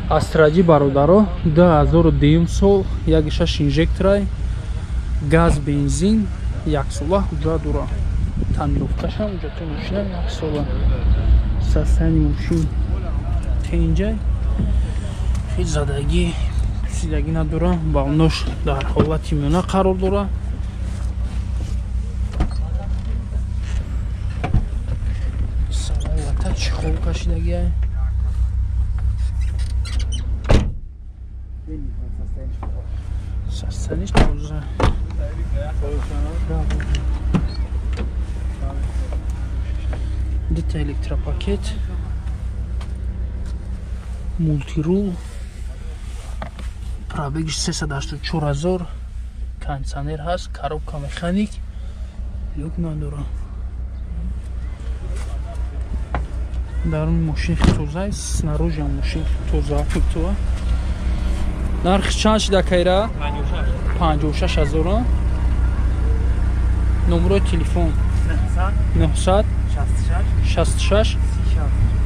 Астраҷи бародаро 2002 сол, 1.6 инжекторай, газ бензин, яксола ҳуҷҷат дора. Тонировкашам ҳуҷҷати мошина яксола. Состояние мошин тенҷай. Ҳеҷ задагӣ, пусидагӣ надора, балонош дар ҳолати миёна қарор дора. Салавата чехол кашидагиай. Состояние тоза. Дута электропакет, мултирул, пробегиш 384 000, кондиционер ҳаст, коробка механик, люк надора. Даруни мошин тоза, снаружи мошин тоза. Нархи чанд шида кайра? 56 000. Номерои телефон 966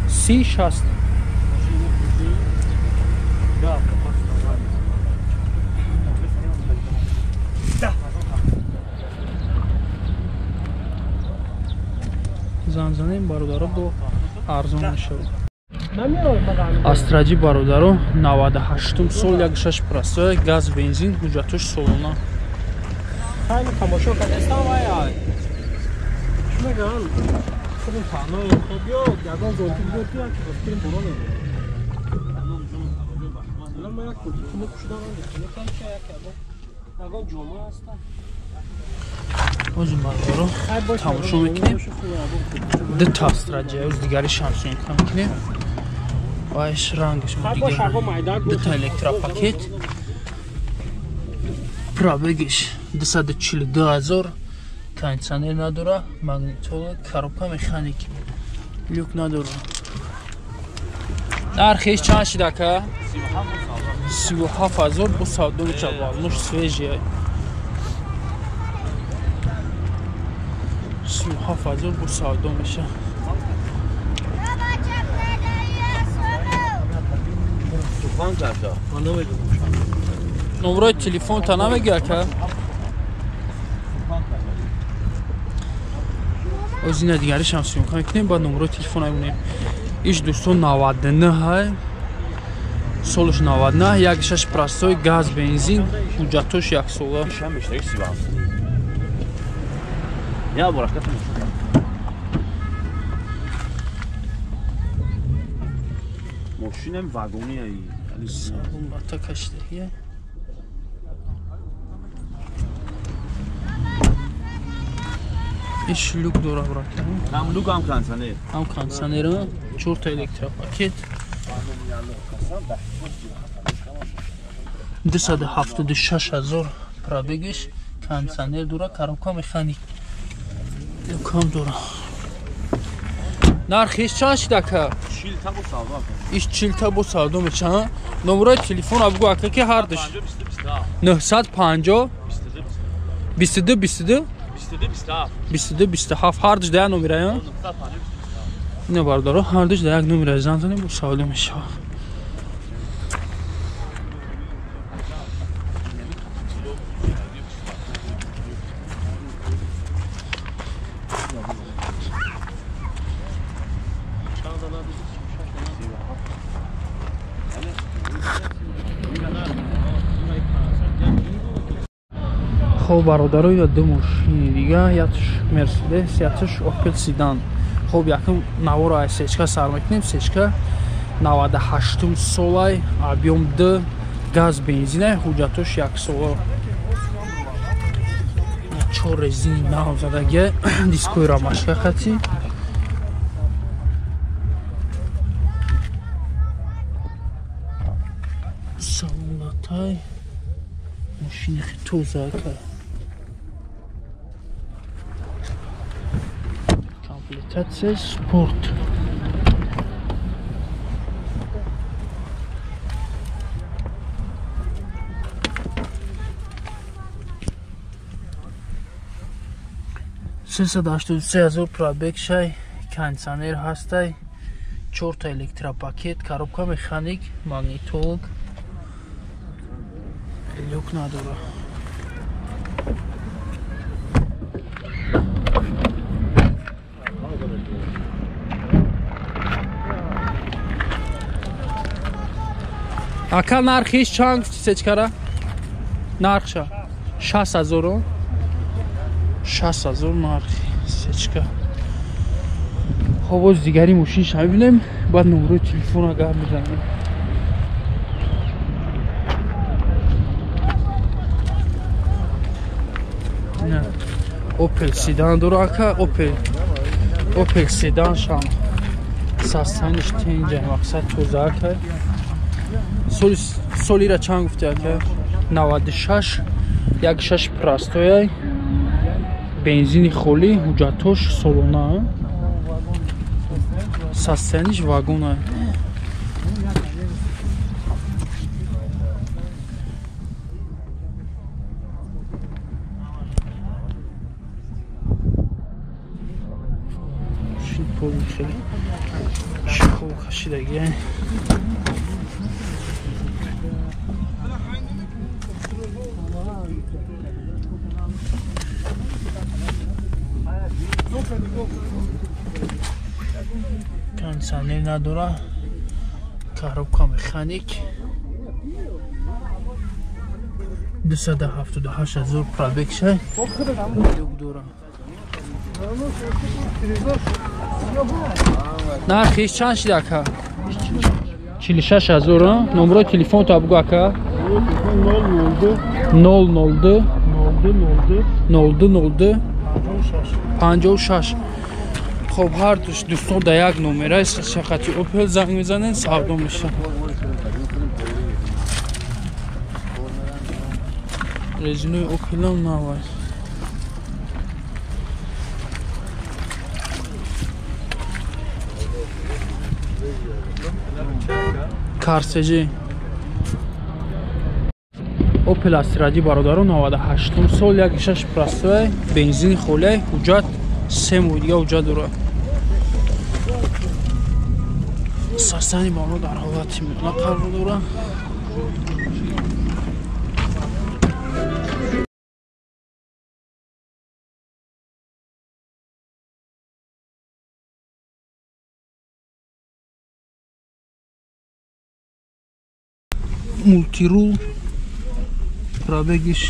30 60. Занзанем бародаро бо арзон мешавад. Астраҷи бародаро 98 сол, 1.6 простой, газ бензин, ҳуҷҷатош солона. Хайли тамошо кардастам вай. Чӣ мегӯянд? Худум паҳнои хоб ё ягон зонтик биёр ки як фикрим боло мебарад. Ман як куртка пӯшидам, ягон ҷома ҳаста. Ози бародаро тамошо мекунем. Дута Астраҷи, оз дигари шамсунка мекунем. Вайш рангаш дигар. Дута электропакет. Пробегиш 242 000, кондиционер надора, магнитола, коробка механик, люк надора. Нархиш чанд шида ка? 37 000 бо савдо мешавад. Нуш свежий. 37 000 бо савдо мешавад. Номерои телефонта намегӯя ака? Оз ина дигаришам съёмка мекунем, баъд номерои телефон мемонем. Иш дӯстон 99 солш 99, 1.6 простой, газ бензин, ҳуҷҷатош яксола. Мошинам вагони ай. Саломата кашидагия. Иш люк дора брат. Ҳам люк ҳам кондиционер. Ҳам кондиционер, 4 та электропакет. 276 000 пробегиш, кондиционер дора, коробка механик. Люк ҳам дора. Нархиш чанд шида ака? 40 та бо савдо. Иш 40 та бо савдо мешава. Номерои телефон бугӯ ака ки ҳардуш. 950 22 22 22 27 ҳардуш да як номера. Ина бародаро ҳардуш да як номера занг занем бо савдо мешава. Хоб бародаро, ё ду мошини дига, якш Мерседес, якш Опел Седан. Хоб якум наворо аз сечка сар мекунем. Сечка 98 солай, объем 2, газ бензинай, ҳуҷҷатош яксола. 4 резини нав задагия, дискои рамашка хати. Салонатай мошини тоза ака. Комплектация спорт. 383 000 пробег шай, кондиционер ҳастай, 4 электропакет, коробка механик, магнитолог. Люк надора. Ака нархиш чанд сечкара? Нархша 60,000. 60,000 нархи сечка. Хоб, боз дигари мошинша мебинем, баъд номерои телефона гап мезанем. Opel седан дора ака, Opel седан шам. Састаниш тенҷа, мақсад тоза ака. Солира чанд гуфти ака? 96, 16 простояй. Бензини холӣ, ҳуҷҷатош солона. Састаниш вагона. Хеле хуб кашидаги. Кондиционер надора, коробка механик. 278,000 пробег шай. Люк дора. Нархиш чанд шид ака? 46,000. Номерои телефонто бугу ака. 002 02 02 56. Хоб, ҳар дӯстон да як номера шақати Opel занг мезанен, савдо мешавад. Резинои Opel-ам навай. Карсежи Opel Astra бародаро 98 сол, 1.6 простой, бензини холӣ, ҳуҷҷат 3 моҳ дига ҳуҷҷат дорад. Састани бано дар ҳолати миёна қарор дорад. Мултирул, пробегиш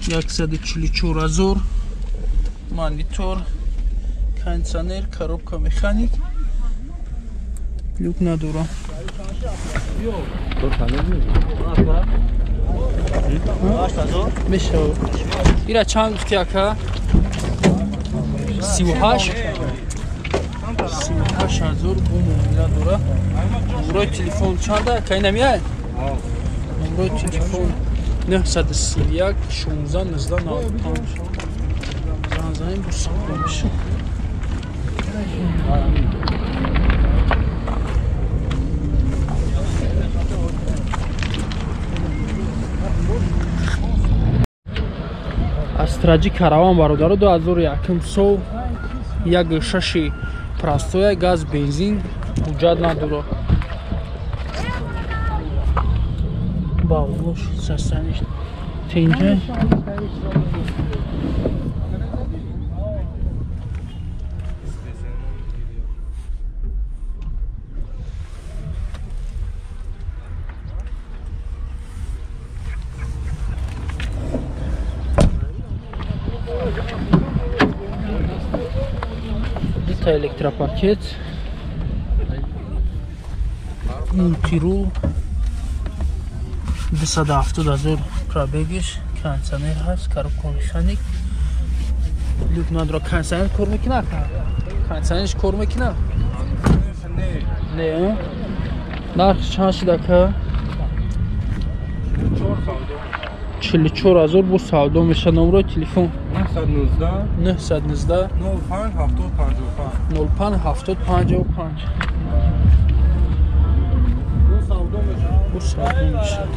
144,000, монитор, кондиционер, коробка механик, люк надора. Мешавад. Ира чанд гуфти ака? 38. 38,000 бо муомила дора. Номерои телефон чанда? Ака инамияд? Номерои телефон 931 16 19 95. Занг занем, бо савдо мешавад. Астраҷи караван бародаро 2001 сол, 1.6 простоя, газ, бензин, ҳуҷҷат надорад. Бавлош састаниш тенҷа. Электропакет, мултирул, 270,000 пробегиш, кондиционер ҳаст, коробка механик, люк надора. Кондиционер кор мекунад? Кондиционерш кор мекунад? Не. Нарх чанд шид ака? 44,000 бо савдо мешавад. Номерои телефон 919 05 70 55 05 70 55. Бо савдо мешавад.